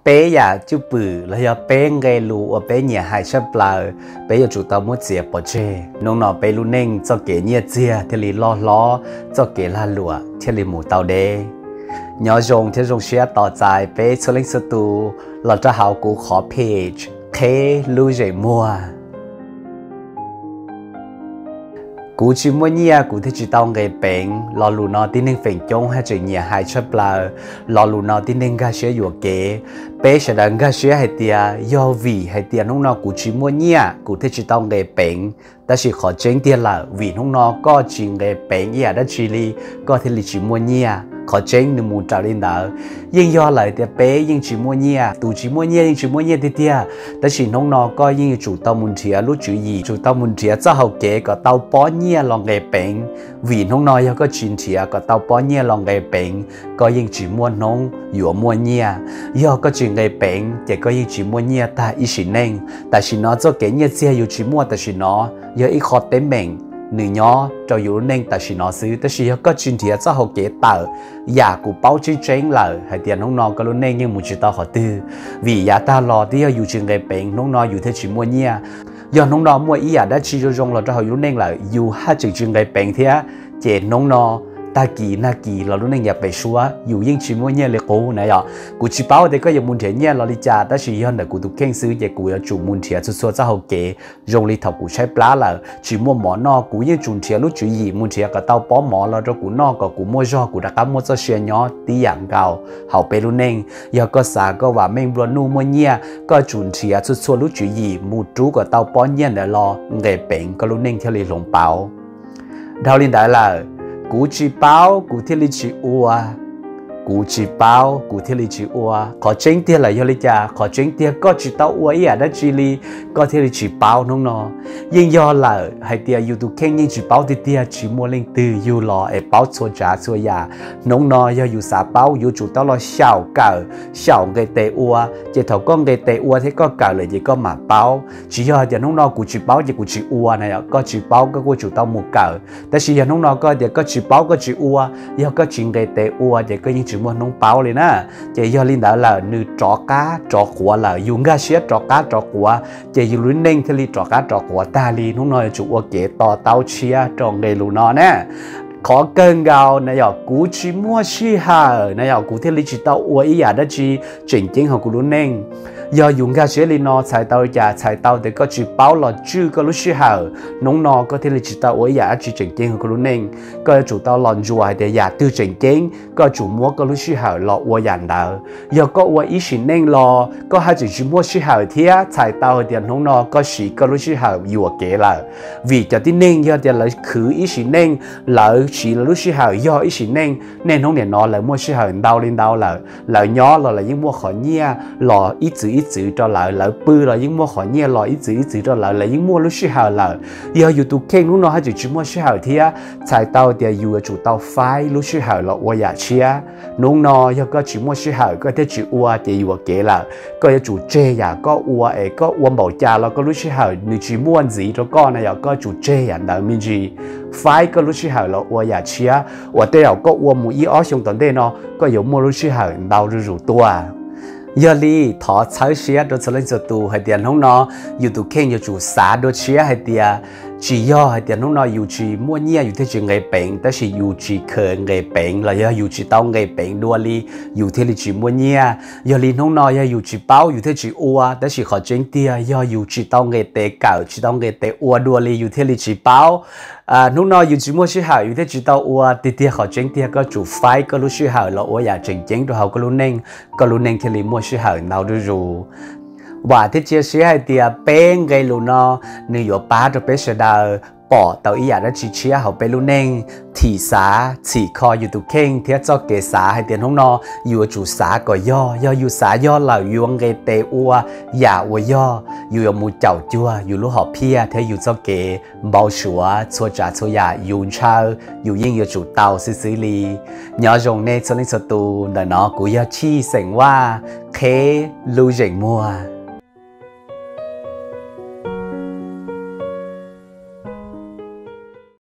Peb yam cwj pwm los yog peb nqe lus uas peb nyiam hais tshaj plaws, peb yuav tsum tau muab txiav pov tseg. Hnub no peb lub neej txoj kev nyiaj txiag thiaj li loj hlob, txoj kev lag luam thiaj li mus tau deb. Nyob zoo thiab zoo siab tos txais peb txhua leej txhua tus los rau hauv kuv qhov page Qheb Lub Zeem Muag. Kuv tsis muaj nyiaj kuv thiaj tsis tau nqe peev. Lo lus no tib neeg feem coob haj tseem nyiam hais tshaj plaws. Lo lus no tib neeg nkag siab yuam kev. Peb sawv daws nkag siab hais tias yog vim hais tias hnub no kuv tsis muaj nyiaj kuv thiaj tsis tau nqe peev. Tab sis qhov tseeb tiag lawm, vim hnub no koj tsis nqe peev ib yam dab tsi li, koj thiaj li tsis muaj nyiaj. Qhov tseeb nws mus raws li ntawd. Yeej yog lawm tias peb yeej tsis muaj nyiaj, tus tsis muaj nyiaj yeej tsis muaj nyiaj tiag tiag, tab sis hnub no koj yeej yuav tsum tau mus nrhiav lub tswv yim, tsum tau mus nrhiav txoj hau kev kom tau pob nyiaj los nqe peev. Vim hnub no yog koj tsis nrhiav kom tau pob nyiaj los nqe peev, koj yeej tsis muaj hnub yuav muaj nyiaj. Yog koj tsis nqe peev ces koj yeej tsis muaj nyiaj tag ib sim neej. Tam sim no txoj kev nyiaj txiag yus tsis muaj tam sim no yog ib qho teeb meem nws nyob rau yus lub neej tam sim no xwb, tab sis yog koj tsis nrhiav txoj hau kev tawm, yam kuv paub tseeb tseeb lawm hais tias hnub no koj lub neej yeej mus tsis tau qhov twg. Vim yav tag los twb yog yus tsis nqe peev, hnub no yus thiaj tsis muaj nyiaj. Yog hnub no muaj ib yam dab tsi zoo zoo los rau hauv yus lub neej lawm yus haj tseem tsis nqe peev thiab, ces hnub no tag kis nag kis los lub neej yav pem suab yus yeej tsis muaj nyiaj li qub na yom. Kuv tsis paub tias koj yuav mus nrhiav nyiaj los li cas, tab sis yog ntawm kuv tus kheej xwb ces kuv yuav tsum mus nrhiav txhua txhua txoj hau kev. Zoo li thaum kuv tshaib plab lawm tsis muaj mov noj, kuv yeej tsum nrhiav lub tswv yim mus nrhiav kom tau pob mov los rau kuv noj kom kuv muaj zog kuv rov qab muaj txoj sia nyob tib yam nkaus hauv peb lub neej. Yog koj xav koj vam meej nplua nuj muaj nyiaj, koj tsum nrhiav txhua txhua lub tswv yim mus rub kom tau pob nyiaj ntawd los nqe peev koj lub neej thiaj li hloov pauv. Dhau li ntawd lawm, kuv tsis paub kuv thiaj li tsis ua, kuv tsis paub kuv thiaj li tsis ua. Qhov tseeb tiag lawm yog li cas? Qhov tseeb tiag koj tsis tau ua ib yam dab tsi li, koj thiaj li tsis paub hnub no. Yeej yog lawm hais tias yus tus kheej yeej tsis paub tiag tiag, tsis muaj leej twg yug los es paub txhua tsav txhua yam. Hnub no yog yus xav paub yuav tsum tau los xyaum kawm, xyaum nqe tes ua, ces thaum koj nqe tes ua thiab koj kawm lawm ces koj mam paub. Tsis yog hais tias hnub no kuv tsis paub ces kuv tsis ua na yom, koj tsis paub koj kuj tsum tau mus kawm. Tab sis yog hnub no koj tias koj tsis paub koj tsis ua, yog koj tsis nqe tes ua ces koj yeej tsis muaj hnub paub li na. Ces yog li ntawd lawm nws rov qab rov quav lawm, yus nkag siab rov qab rov quav, ces yus lub neej thiaj li rov qab rov quav tag li. Hnub no yuav tsum ua kev to taub tshiab rau nqe lus no na. Qhov kawg nkaus na yom, kuv tsis muaj sij hawm na yom, kuv thiaj li tsis tau ua ib yam dab tsi tseem ceeb hauv kuv lub neej. Yog yus nkag siab li no txhais tau li cas? Txhais tau tias koj tsis paub los tswj koj lub sij hawm, hnub no koj thiaj li tsis tau ua ib yam dab tsi tseem ceeb hauv koj lub neej. Koj yuav tsum tau los ntsuas hais tias yam twg tseem ceeb, koj tsum muab koj lub sij hawm los ua yam ntawd. Yog koj ua ib sim neej los koj haj tseem tsis muaj sij hawm thiab, txhais tau hais tias hnub no koj siv koj lub sij hawm yuam kev lawm. Vim cov tib neeg yog tias lawv khwv ib sim neej, lawv siv lawv lub sij hawm yog ib sim neej, niaj hnub nim no lawv muaj sij hawm ntau li ntau lawm. Lawv nyob los lawv yeej muaj qhov nyiaj los ib txwv ib txwv rau lawv, lawv pw los yeej muaj qhov nyiaj los ib txwv ib txwv rau lawv, lawv yeej muaj lub sij hawm lawm. Yog yus tus kheej hnub no haj tseem tsis muaj sij hawm thiab, txhais tau tias yus yuav tsum tau faib lub sij hawm los ua yam tshiab. Hnub no yog koj tsis muaj sij hawm koj thiaj tsis ua ces yuam kev lawm. Koj yuav tsum tseg yam koj ua es koj ua npaum cas los koj lub sij hawm nws tsis muaj ntxiv rau koj na yom, koj tsum tseg yam ntawd me ntsis, faib koj lub sij hawm los ua yam tshiab uas tej zaum koj ua mus ib ob xyoo tom ntej no koj yuav muaj lub sij hawm ntau zuj zus tuaj. Yog li thov txhawb siab rau txhua leej txhua tus hais tias hnub no yus tus kheej yuav tsum xav dua tshiab hais tias tsis yog hais tias hnub no yus tsis muaj nyiaj yus thiaj tsis nqe peev, tab sis yus tsis kheev nqe peev los yog yus tsis tau nqe peev dua li yus thiaj li tsis muaj nyiaj. Yog li hnub no yog yus tsis paub yus thiaj tsis ua, tab sis qhov tseeb tiag yog yus tsis tau nqe tes kawm, tsis tau nqe tes ua dua li yus thiaj li tsis paub. Hnub no yus tsis muaj sij hawm yus thiaj tsis tau ua, tiag tiag qhov tseeb tiag koj tsum faib koj lub sij hawm los ua yam tseem ceeb rau hauv koj lub neej, koj lub neej thiaj li muaj sij hawm ntau zuj zus. Vam thiab cia siab hais tias peb nqe lus no nws yuav pab rau peb sawv daws pom tau ib yam dab tsi tshiab hauv peb lub neej, thim xav txhim kho yus tus kheej thiab txoj kev xav hais tias hnub no yus yuav tsum xav kom yog, yog yus xav yog lawm yus yuav nqe tes ua yam uas yog, yus yuav mus caum cuag yus lub hom phiaj thiab yus txoj kev npau suav txhua tsav txhua yam yus ntshaw yus yeej yuav tsum tau xwb xwb li. Nyob zoo nej txhua leej txhua tus, ntawm no kuv yog Chij xeem Vaj, Qheb Lub Zeem Muag.